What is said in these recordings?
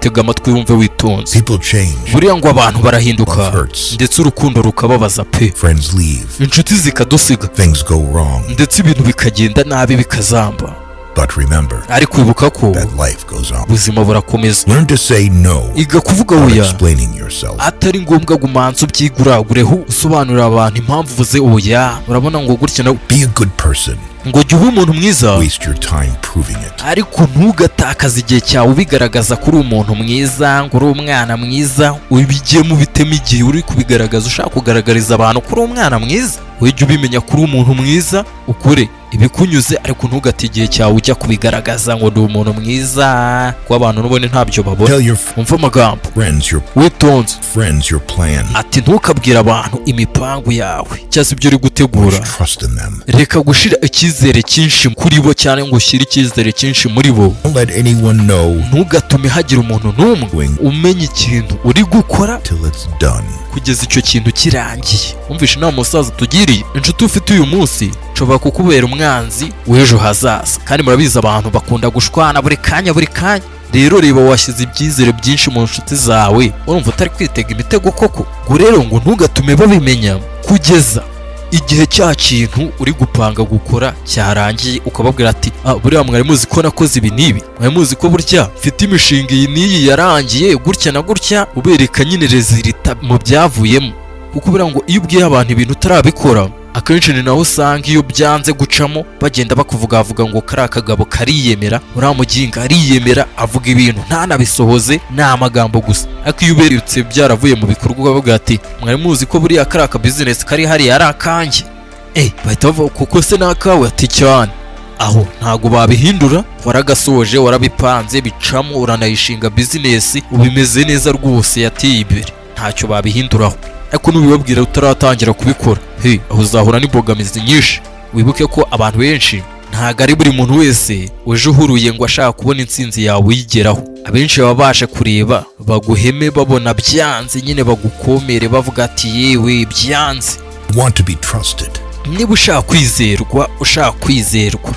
Tega amatwi wumve witonze. People change. Buriya ngo abantu barahinduka. Love hurts. Ndetse urukundo rukababaza pe. Friends leave. Inshuti zikadusiga. Things go wrong. Ndetse ibintu bikagenda nabi, bikazamba. But remember Ariko ibuka ko that life goes on. ubuzima burakomeza. Learn to say no Iga kuvuga without oya explaining yourself. atari ngombwa ngo umanze ubyiguragureho, usobanurira abantu impamvu uvuze oya. Urabona ngo gutya na Be a good person. Ngo jya uba umuntu mwiza. Waste your time proving it. Ariko ntugatakaze igihe cyawe ubigaragaza ko uri umuntu mwiza, ngo uri umwana mwiza. Ubigiyemo ubitemo igihe uri kubigaragaza, ushaka kugaragariza abantu ko uri umwana mwiza. Ujye ubimenya ko uri umuntu mwiza, ukore ibikunyuze, ariko ntugate igihe cyawe ujya kubigaragaza ngo ndi umuntu mwiza, kuko abantu n'ubundi ntabyo babona. Tell your Umva amagambo friends your witonze. friends your plan. Ati ntukabwire abantu imipangu yawe cyangwa se ibyo uri gutegura. Trust in them. Reka gushira icyizere cyinshi kuri bo, cyane ngo ushyire icyizere cyinshi muri bo. Don't let anyone know Ntugatume hagira umuntu n'umwe umenya ikintu uri gukora till it's done. kugeza icyo kintu kirangiye. Wumvishe inama umusaza tugiriye? Inshuti ufite uyu munsi nshobora kukubera umwanzi w'ejo hazaza, kandi murabizi abantu bakunda gushwana buri kanya, buri kanya. Rero reba, washyize ibyizere byinshi mu nshuti zawe, urumva utari kwitega imitego koko? Ngo rero ngo ntugatume babimenya kugeza igihe cya kintu uri gupanga gukora cyarangiye, ukababwira ati: "Ah, buriya mwari muzi ko nakoze ibi n'ibi? Mwari muzi ko burya mfite imishinga iyi n'iyi yarangiye gutya na gutya?" Ubereka nyine résultat mu byavuyemo, kuko buriya ngo iyo ubwiye abantu ibintu utarabikora, akenshi ni naho usanga iyo byanze gucamo bagenda bakuvugavuga ngo kariya kagabo kariyemera, uriya muginga ariyemera, avuga ibintu ntanabisohoze, ni amagambo gusa. Ariko iyo uberetse byaravuye mu bikorwa, ukavuga ati: "Mwari muzi ko buriya kariya ka business kari hariya ari akanjye?" Bahita bavuga: "Kuko se ni akawe?" Ati: "Cyane." Aho ntabwo babihindura, waragasoje, warabipanze bicamo, uranayishinga business, ubimeze neza rwose, yateye imbere, ntacyo babihinduraho. Ariko nubibabwira utaratangira kubikora, he, aho uzahura n'imbogamizi nyinshi. Wibuke ko abantu benshi, ntabwo ari buri muntu wese uje uhuruye ngo ashaka kubona intsinzi yawe uyigeraho. Abenshi baba baje kureba baguheme, babona byanze nyine bagukomere, bavuga ati: "Yewe, byanze." Want to be trusted? Niba ushaka kwizerwa, ushaka kwizerwa,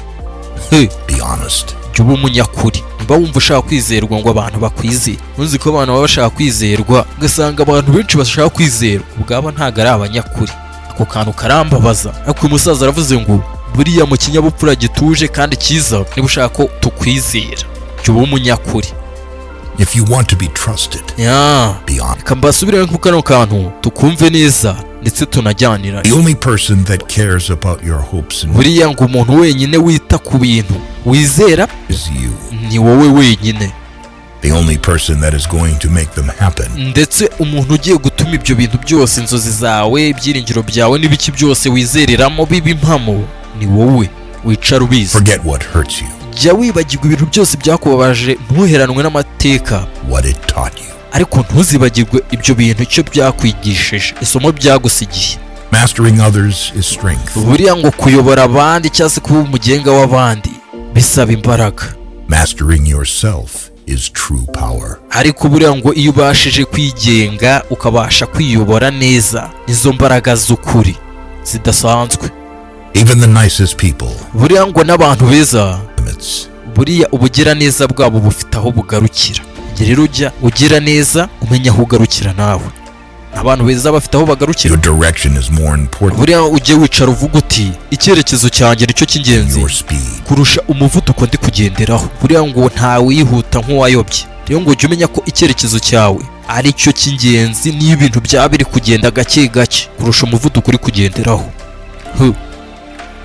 he, Be honest. jya uba umunyakuri. Niba wumva ushaka kwizerwa, ngo abantu bakwizere, ntuzi ko abantu baba bashaka kwizerwa, ugasanga abantu benshi bashaka kwizerwa ubwabo ntabwo ari abanyakuri. Ako kantu karambabaza. Ariko uyu musaza aravuze ngo buriya mu kinyabupfura gituje kandi cyiza, niba ushaka ko tukwizera, jya uba umunyakuri. If you want to be trusted, Ya. be honest. Reka mbasubire ku kano kantu tukumve neza ndetse tunajyanira. The only person that cares about your hopes and Buriya ngo umuntu wenyine wita ku bintu wizera is you. ni wowe wenyine. The only person that is going to make them happen Ndetse umuntu ugiye gutuma ibyo bintu byose, inzozi zawe, ibyiringiro byawe n'ibiki byose wizereramo biba impamo, ni wowe wicara ubizi. Forget what hurts you, Jya wibagirwa ibintu byose byakubabaje, ntuheranwe n'amateka, what it taught you. ariko ntuzibagirwe ibyo bintu, icyo byakwigishije, isomo byagusigiye. Mastering others is strength. Buriya ngo kuyobora abandi cyangwa se kuba umugenga w'abandi bisaba imbaraga. Mastering yourself is true power. Ariko buriya ngo iyo ubashije kwigenga, ukabasha kwiyobora neza, nizo mbaraga z'ukuri zidasanzwe. Even the nicest people Buriya ngo n'abantu beza, limits. buriya ubugiraneza bwabo bufite aho bugarukira. Igihe rero ujya ugira neza, umenya aho ugarukira nawe. Abantu beza bafite aho bagarukira. Your direction is more important Buriya ujye wicara uvuga uti: "Icyerekezo cyanjye nicyo cy'ingenzi than your speed. kurusha umuvuduko ndi kugenderaho." Buriya ngo ntawihuta nk'uwayobye. Rero ngo ujye umenya ko icyerekezo cyawe ari cyo cy'ingenzi, niyo ibintu byaba biri kugenda gake gake, kurusha umuvuduko uri kugenderaho. Huh.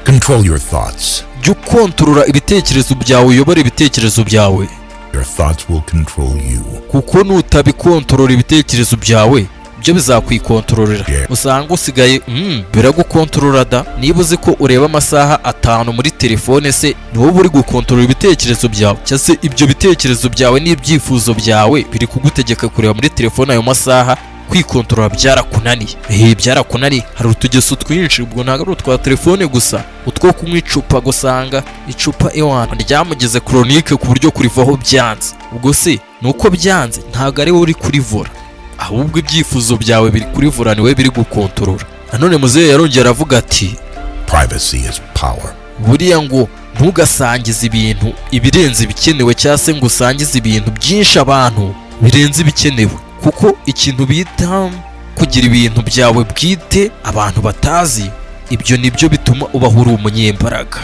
Control your thoughts. Jya ukontorora ibitekerezo byawe, uyobore ibitekerezo byawe, Your thoughts will control you. kuko nutabikontorora ibitekerezo byawe, byo bizakwikontororera. Usanga usigaye biragukontorora da. Niba uzi ko ureba amasaha 5 muri telefone, se ni wowe uri gukontorora ibitekerezo byawe, cyangwa se ibyo bitekerezo byawe n'ibyifuzo byawe biri kugutegeka kureba muri telefone ayo masaha? Kwikontorora byarakunaniye, byarakunaniye. Hari utugeso twinshi, ubwo ntabwo ari utwa telefone gusa, utwo kunywa icupa, gusanga icupa ewana ryamugeze chronique ku buryo kurivaho byanze. Ubwo se ni uko byanze? Ntabwo ari wowe uri kurivura, ahubwo ibyifuzo byawe biri kurivura, ni wowe biri gukontorora. Nanone muzehe yarongera aravuga ati: Privacy is power. Buriya ngo ntugasangize ibintu ibirenze ibikenewe, cyangwa se ngo usangize ibintu byinshi abantu. Birenze ibikenewe, kuko ikintu bita kugira ibintu byawe bwite abantu batazi, ibyo nibyo bituma ubaho uri umunyembaraga.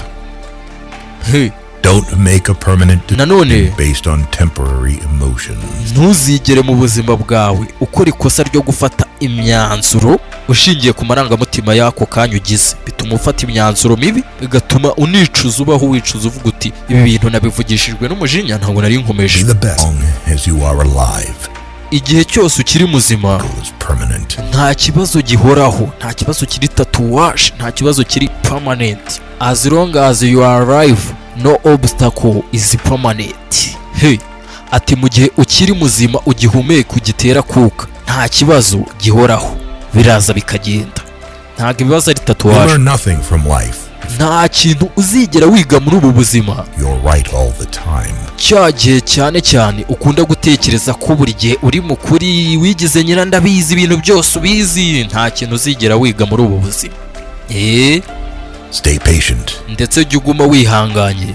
Hey. Don't make a permanent decision Nanone based on temporary emotions. ntuzigere mu buzima bwawe ukora ikosa ryo gufata imyanzuro ushingiye ku marangamutima y'ako kanya ugize. Bituma ufata imyanzuro mibi, bigatuma unicuza, ubaho wicuza, uvuga uti: "Ibi bintu nabivugishijwe n'umujinya, ntabwo nari nkomeje." Be the best long as you are alive. Igihe cyose ukiri muzima, Goal is permanent. nta kibazo gihoraho, nta kibazo kiri tatouage, nta kibazo kiri permanent. As long as you are alive, no obstacle is permanent. Hey, ati mu gihe ukiri muzima, ugihumeka, ugitera kuka, nta kibazo gihoraho, biraza bikagenda. Ntabwo ibibazo ari You tatouage. learn nothing from life. Nta kintu uzigera wiga muri ubu buzima You're right all the time. cya gihe cyane cyane ukunda gutekereza ko buri gihe uri mukuri, wigize nyirandabizi, ibintu byose ubizi. Nta kintu uzigera wiga muri ubu buzima. Stay patient. Ndetse jya uguma wihanganye.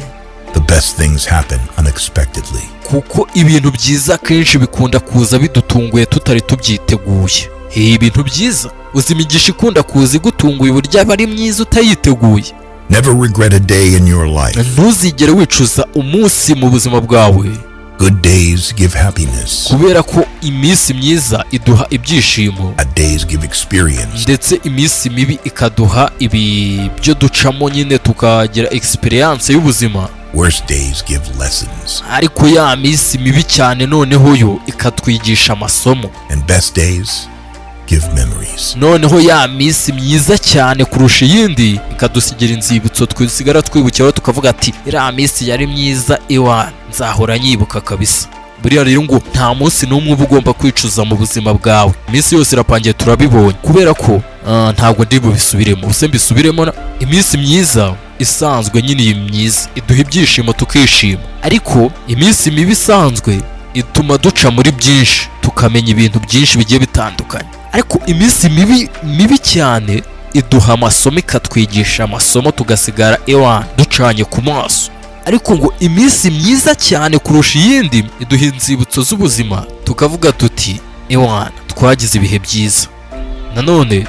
The best things happen unexpectedly. Kuko ibintu byiza akenshi bikunda kuza bidutunguye, tutari tubyiteguye. Ibintu byiza, uzi imigisha ikunda kuza igutunguye, uburyo aba ari myiza utayiteguye. Never regret a day in your life. Ntuzigere wicuza umunsi mu buzima bwawe. Good days give happiness. Kubera ko iminsi myiza iduha ibyishimo. Bad days give experience. Ndetse iminsi mibi ikaduha ibi byo ducamo nyine, tukagira experience y'ubuzima. Worst days give lessons. Ariko ya minsi mibi cyane noneho yo ikatwigisha amasomo. And best days give memories. Noneho ya minsi myiza cyane kurusha iyindi ikadusigira inzibutso twisigara twibukiraho, tukavuga ati: "Iriya minsi yari myiza, iwa nzahora nyibuka kabisa." Buriya rero ngo nta munsi n'umwe uba ugomba kwicuza mu buzima bwawe. Iminsi yose irapangiye, turabibonye. Kubera ko ntabwo ndi bubisubiremo, ubuse mbisubiremo iminsi myiza isanzwe nyine, iyi myiza iduha ibyishimo tukishima, ariko iminsi mibi isanzwe ituma duca muri byinshi, tukamenya ibintu byinshi bigiye bitandukanye. Ariko iminsi mibi mibi cyane iduha amasomo, ikatwigisha amasomo, tugasigara ewa ducanye ku maso. Ariko ngo iminsi myiza cyane kurusha iyindi iduha inzibutso z'ubuzima, tukavuga tuti: "Ewana, twagize ibihe byiza." Nanone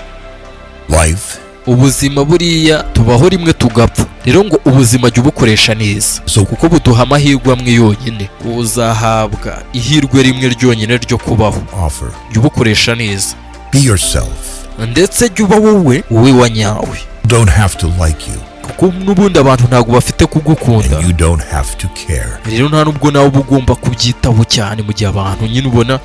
Life ubuzima buriya tubaho rimwe tugapfa. Rero ngo ubuzima jya ubukoresha neza, So kuko buduha amahirwe amwe yonyine. Uzahabwa ihirwe rimwe ryonyine ryo kubaho. Offer. Jya ubukoresha neza. Be yourself. Ndetse jya uba wowe, wowe wa nyawe. Don't have to like you, Kuko n'ubundi abantu ntabwo bafite kugukunda. and you don't have to care. Rero nta nubwo nawe uba ugomba kubyitaho cyane mu gihe abantu nyine ubona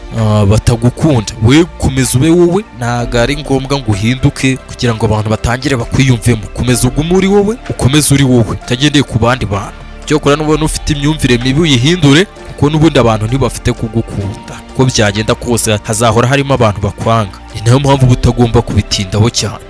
batagukunda. We komeza ube wowe, ntabwo ari ngombwa ngo uhinduke kugira ngo abantu batangire bakwiyumvemo. Komeza ugume uri wowe, ukomeze uri wowe utagendeye ku bandi bantu. Cyokora nubona ufite imyumvire mibi uyihindure, kuko n'ubundi abantu ntibafite kugukunda. Uko byagenda kose hazahora harimo abantu bakwanga. Ni nayo mpamvu uba utagomba kubitindaho cyane.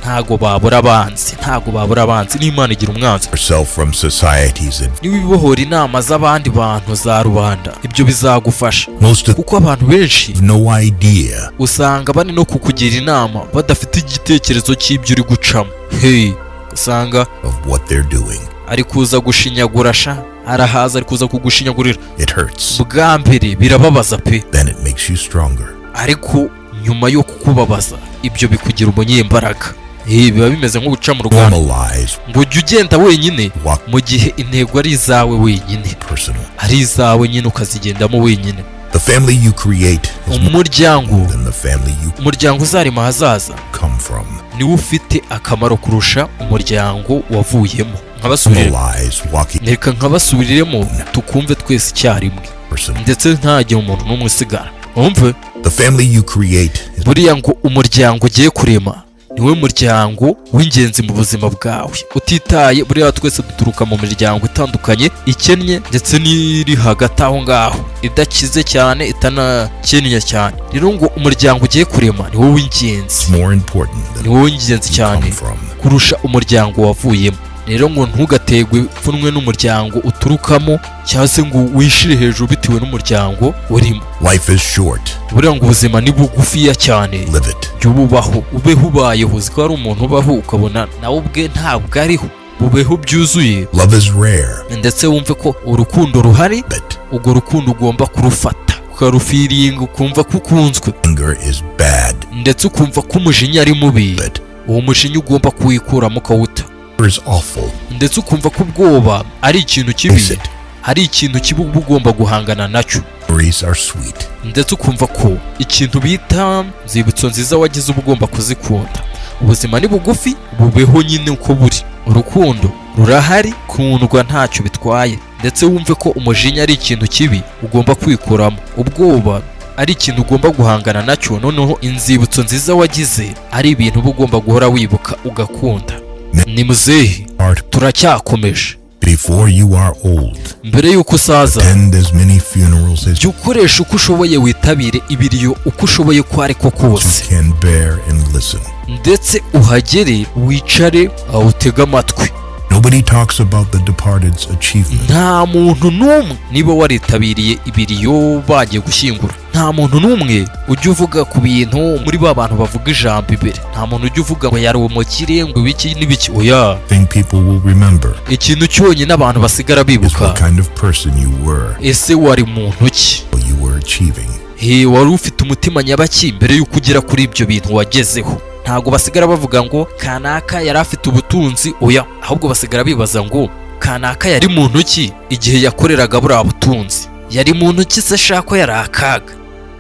Ntago babura abanzi, ntago babura abanzi, n'Imana igira umwanzi. Yourself from society's Niba wibohora inama z'abandi bantu za rubanda, ibyo bizagufasha. Most of Kuko abantu benshi have no idea usanga bari no kukugira inama badafite igitekerezo cy'ibyo uri gucamo. Hey, usanga of what they're doing. ari kuza gushinyagura sha, arahaza ari kuza kugushinyagurira. It hurts. Bwa mbere birababaza pe. Then it makes you stronger. Ariko nyuma yo kukubabaza, ibyo bikugira umunyembaraga. Biba bimeze nko guca mu ruganda. Normalize Ngo ujye ugenda wenyine walk mu gihe intego ari izawe wenyine, personal. ari izawe nyine, ukazigendamo wenyine. The family you create is more Umuryango than the family you umuryango uzarema ahazaza come from. niwo ufite akamaro kurusha umuryango wavuyemo. Nkabasubirire. Normalize walking Reka nkabasubiriremo, tukumve twese icyarimwe, personal. ndetse ntagire umuntu n'umwe usigara. Wumve. The family you create is Buriya ngo umuryango ugiye kurema niwe muryango w'ingenzi mu buzima bwawe. Utitaye, buriya twese duturuka mu miryango itandukanye, ikennye ndetse n'iri hagati aho ngaho, idakize cyane, itanakennye cyane. Rero ngo umuryango ugiye kurema ni wo w'ingenzi, more important than ni wo w'ingenzi you cyane come from. kurusha umuryango wavuyemo. Rero ngo ntugategwe ipfunwe n'umuryango uturukamo, cyangwa se ngo wishire hejuru bitewe n'umuryango urimo. Life is short. Buriya ngo ubuzima ni bugufiya cyane. Live it. Jya ububaho, ubeho ubayeho. Uzi ko hari umuntu ubaho ukabona nawe ubwe ntabwo ariho. Bubeho byuzuye. Love is rare, Ndetse wumve ko urukundo ruhari, but urwo rukundo ugomba kurufata. Ukarufeelinga, ukumva ko ukunzwe. Anger is bad. Ndetse ukumva ko umujinya ari mubi. But Uwo mujinya ugomba kuwikuramo, ukawuta. is awful. Ndetse ukumva ko ubwoba ari ikintu kibi. Face it. Hari ikintu kibi uba ugomba guhangana nacyo. Memories are sweet. Ndetse ukumva ko ikintu bita nzibutso nziza wagize uba ugomba kuzikunda. Ubuzima ni bugufi, bubeho nyine uko buri. Urukundo rurahari, kundwa ntacyo bitwaye. Ndetse wumve ko umujinya ari ikintu kibi ugomba kwikuramo, ubwoba ari ikintu ugomba guhangana nacyo, noneho inzibutso nziza wagize ari ibintu uba ugomba guhora wibuka ugakunda. Ni muzehe. Art. Turacyakomeje. Before you are old, Mbere y'uko usaza, attend as many funerals as jya ukoresha uko ushoboye, witabire ibiriyo uko ushoboye, ko ariko kose you can bear and listen. Ndetse uhagere, wicare aho, utege amatwi. Nobody talks about the departed's achievement. Nta muntu n'umwe, niba waritabiriye ibiriyo bagiye gushyingura, nta muntu n'umwe ujya uvuga ku bintu muri ba bantu bavuga ijambo imbere. Nta muntu ujya uvuga ngo yari umukire, ngo ibiki n'ibiki, oya. Thing people will remember Ikintu cyonyine abantu basigara is bibuka what kind of person you were, ese wari muntu ki? what you were achieving. He, wari ufite umutima nyabaki mbere y'uko ugera kuri ibyo bintu wagezeho? Ntabwo basigara bavuga ngo kanaka yari afite ubutunzi, oya, ahubwo basigara bibaza ngo kanaka yari muntu ki igihe yakoreraga buriya butunzi? Yari muntu ki se shako yari akaga?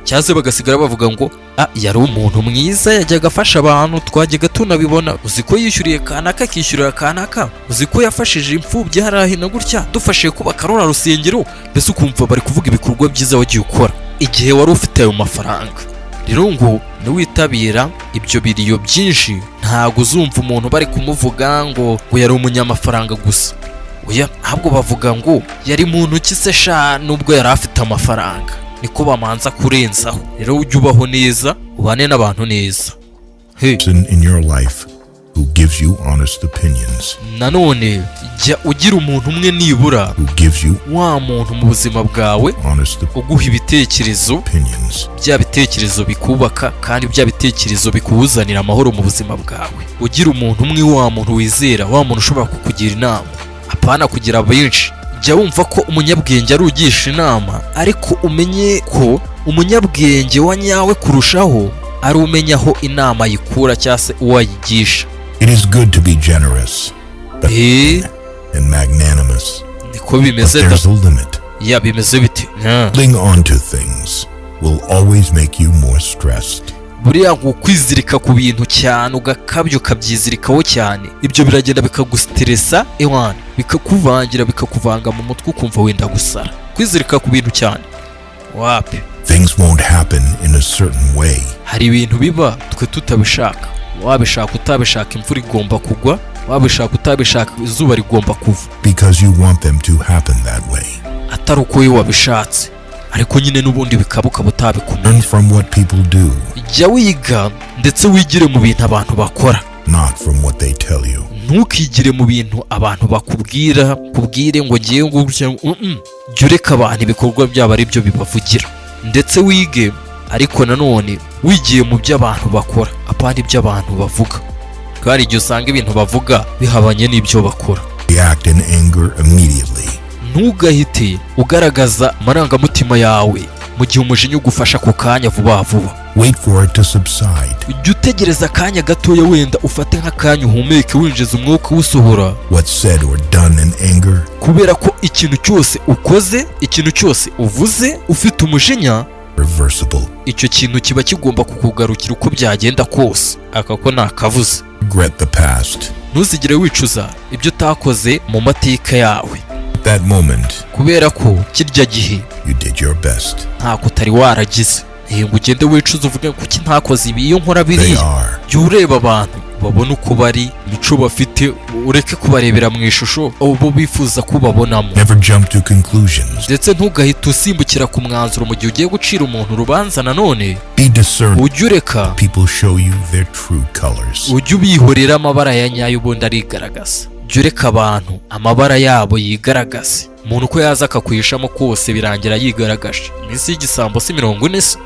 Cyangwa se bagasigara bavuga ngo ah, yari umuntu mwiza, yajyaga afasha abantu, twajyaga tunabibona. Uzi ko yishyuriye kanaka, akishyurira kanaka? Uzi ko yafashije imfubyi hariya hino gutya, dufashije kubaka ruriya rusengero? Mbese ukumva bari kuvuga ibikorwa byiza wagiye ukora igihe wari ufite ayo mafaranga. Rero ngo niwitabira ibyo biriyo byinshi, ntabwo uzumva umuntu bari kumuvuga ngo yari umunyamafaranga gusa, oya, ahubwo bavuga ngo yari muntu ki se sha nubwo yari afite amafaranga? Niko bamanza kurenzaho. Rero ujye ubaho neza, ubane n'abantu neza. He. Person in your life who gives you honest opinions, Nanone jya ugira umuntu umwe nibura, who gives you wa muntu mu buzima bwawe honest uguha ibitekerezo, opinions. bya bitekerezo bikubaka kandi bya bitekerezo bikuzanira amahoro mu buzima bwawe. Ugira umuntu umwe, wa muntu wizera, wa muntu ushobora kukugira inama, apana kugira benshi. Jya wumva ko umunyabwenge ari ugisha inama, ariko umenye ko umunyabwenge wa nyawe kurushaho ari umenya aho inama ayikura cyangwa se uwo ayigisha. It is good to be generous and magnanimous, Niko but bimeze da. there's a limit. Ya, bimeze bite? Holding on to things will always make you more stressed. Buriya ngo kwizirika ku bintu cyane, ugakabya, ukabyizirikaho cyane, ibyo biragenda bikagustressa ewana, bikakuvangira, bikakuvanga mu mutwe, ukumva wenda gusara. Kwizirika ku bintu cyane, wapi. Things won't happen in a certain way. Hari ibintu biba twe tutabishaka. Wabishaka utabishaka, imvura igomba kugwa. Wabishaka utabishaka, izuba rigomba kuva. Because you want them to happen that way. Atari uko wowe wabishatse, ariko nyine n'ubundi bikaba, ukaba utabikumira. Learn from what people do, Jya wiga ndetse wigire mu bintu abantu bakora, not from what they tell you. Ntukigire mu bintu abantu bakubwira, kubwire ngo ngiye gutya. Jya ureka abantu ibikorwa byabo ari byo bibavugira, ndetse wige, ariko nanone wigiye mu byo abantu bakora, apana ibyo abantu bavuga. Kandi igihe usanga ibintu bavuga bihabanye n'ibyo bakora. React in anger immediately. Ntugahite ugaragaza amarangamutima yawe mu gihe umujinya ugufasha ako kanya vuba vuba. Wait for it to subside. Ujya utegereza akanya gatoya, wenda ufate nk'akanya uhumeke, winjiza umwuka, uwusohora. What's said or done in anger Kubera ko ikintu cyose ukoze, ikintu cyose uvuze ufite umujinya, reversible. icyo kintu kiba kigomba kukugarukira uko byagenda kose. Aka ko nakavuze. Regret the past. Ntuzigere wicuza ibyo utakoze mu mateka yawe. At that moment, Kubera ko kirya gihe you did your best. ntako utari waragize. Ngo ugende wicuze, uvuge kuki ntakoze ibi, iyo nkora They biriya. are. Jya ureba abantu babone uko bari, imico bafite, ureke kubarebera mu ishusho abo bifuza ko ubabonamo. Never jump to conclusions. Ndetse ntugahite usimbukira ku mwanzuro mu gihe ugiye gucira umuntu urubanza nanone. Be discerning. Ujye ureka People show you their true colors. ujye ubihorera, amabara ya nyayo ubundi arigaragaza. Jya ureka abantu amabara yabo yigaragaze. Umuntu uko yaza akakwishamo kose, birangira yigaragaje. Iminsi y'igisambo si 40 se?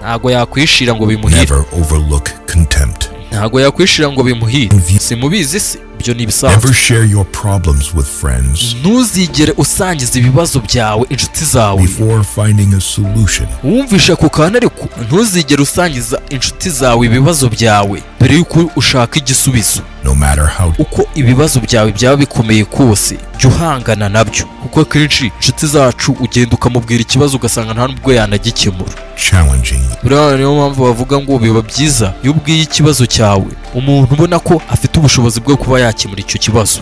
Ntago yakwishira ngo bimuhire. Never overlook contempt. Ntago yakwishira ngo bimuhire. Simubizi se? Ibyo ni ibisanzwe. Never share your problems with friends Ntuzigere usangiza ibibazo byawe inshuti zawe before finding a solution. Wumvishe ku kantu? Ariko ntuzigere usangiza inshuti zawe ibibazo byawe mbere y'uko ushaka igisubizo. No matter how Uko ibibazo byawe byaba bikomeye kose, jya uhangana nabyo, kuko akenshi inshuti zacu ugenda ukamubwira ikibazo, ugasanga nta nubwo yanagikemura. challenging Buriya niyo mpamvu bavuga ngo biba byiza iyo ubwiye ikibazo cyawe umuntu ubona ko afite ubushobozi bwo kuba yakemura icyo kibazo.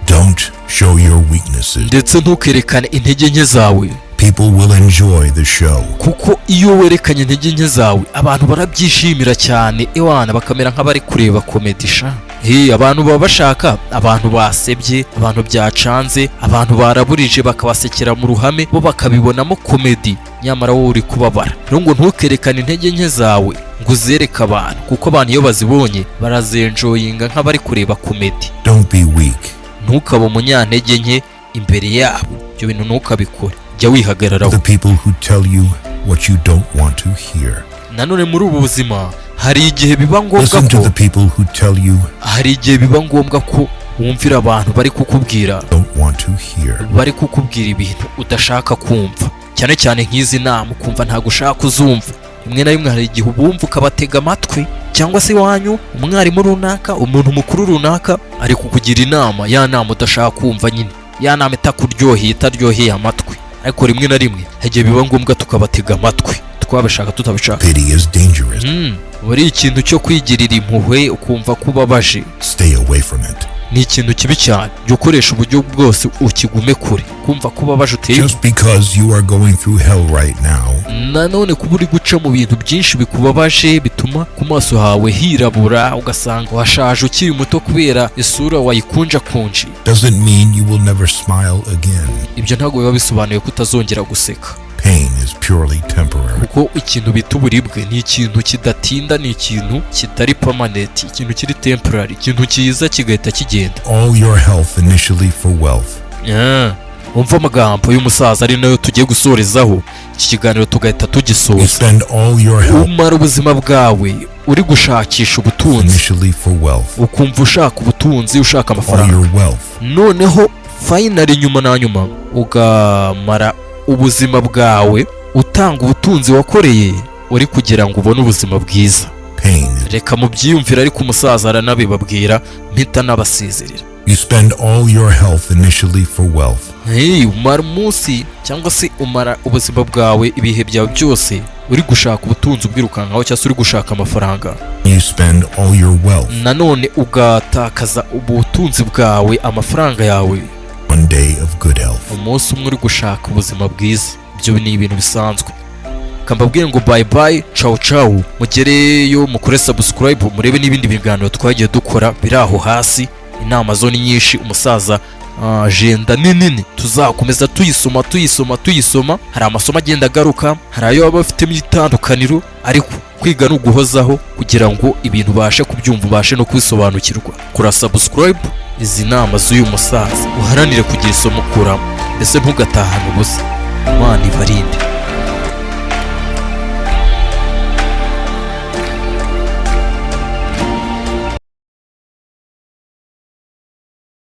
Don't show your weaknesses. Ndetse ntukerekane intege nke zawe. People will enjoy the show. Kuko iyo werekanye intege nke zawe, abantu barabyishimira cyane, ewana bakamera nk'abari kureba comedy sha. Hey, abantu baba bashaka abantu basebye, abantu byacanze, abantu baraburije, bakabasekera mu ruhame, bo bakabibonamo comedy, nyamara wowe uri kubabara. Rero ngo ntukerekane intege nke zawe ngo uzereke abantu, kuko abantu iyo bazibonye barazenjoyinga nk'abari kureba comedy. Don't be weak. Ntukabe umunyantege nke imbere yabo, ibyo bintu ntukabikore, jya wihagararaho. The people who tell you what you don't want to hear. Nanone muri ubu buzima hari igihe biba ngombwa Listen to ko the people who tell you hari igihe biba ngombwa ko wumvira abantu bari kukubwira don't want to hear. bari kukubwira ibintu udashaka kumva, cyane cyane nk'izi nama ukumva ntabwo ushaka kuzumva. Rimwe na rimwe hari igihe ubumva ukabatega amatwi, cyangwa se iwanyu umwarimu runaka, umuntu mukuru runaka ari kukugira inama, ya nama udashaka kumva nyine, ya nama itakuryoheye, itaryoheye amatwi, ariko rimwe na rimwe hari igihe biba ngombwa tukabatega amatwi, twabishaka tutabishaka. Pity is dangerous. Buri ikintu cyo kwigirira impuhwe, ukumva ko ubabaje, Stay away from it. ni ikintu kibi cyane. Jya ukoresha uburyo bwose ukigume kure, kumva ko ubabaje uteye. Just because you are going through hell right now Nanone kuba uri guca mu bintu byinshi bikubabaje, bituma ku maso hawe hirabura, ugasanga washaje ukiri muto kubera isura wayikunjakunje, doesn't mean you will never smile again. ibyo ntabwo biba bisobanuye ko utazongera guseka. Pain is purely temporary. Kuko ikintu bita uburibwe ni ikintu kidatinda, ni ikintu kitari permanent, ikintu kiri temporary, ikintu cyiza kigahita kigenda. All your health initially for wealth. Yeah. Umva amagambo y'umusaza, ari nayo tugiye gusorezaho iki kiganiro, tugahita You tugisoza. spend all your health Umara ubuzima bwawe uri gushakisha ubutunzi, initially for wealth. ukumva ushaka ubutunzi, ushaka All amafaranga. your wealth Noneho finally, nyuma na nyuma, ugamara ubuzima bwawe utanga ubutunzi wakoreye uri kugira ngo ubone ubuzima bwiza. Pain is Reka mubyiyumvire, ariko umusaza aranabibabwira, mpita nabasezerera. You spend all your health initially for wealth. Hey, umara umunsi cyangwa se umara ubuzima bwawe, ibihe byawe byose uri gushaka ubutunzi, ubwirukankaho, cyangwa se uri gushaka amafaranga. You spend all your wealth Nanone ugatakaza ubutunzi bwawe, amafaranga yawe, one day of good health. umunsi umwe uri gushaka ubuzima bwiza. Ibyo ni ibintu bisanzwe. Kambabwire ngo bye bye, ciao ciao, mugereyo mukore subscribe, murebe n'ibindi biganiro twagiye dukora biri aho hasi. Inama zo ni nyinshi, umusaza agenda ni nini, tuzakomeza tuyisoma, tuyisoma, tuyisoma. Hari amasomo agenda agaruka, hari ayo baba bafitemo itandukaniro, ariko kwiga ni uguhozaho kugira ngo ibintu ubashe kubyumva, ubashe no kubisobanukirwa. Kora subscribe, izi nama z'uyu musaza uharanire kugira isomo ukuramo, mbese ntugatahane ubusa. Imana ibarinde.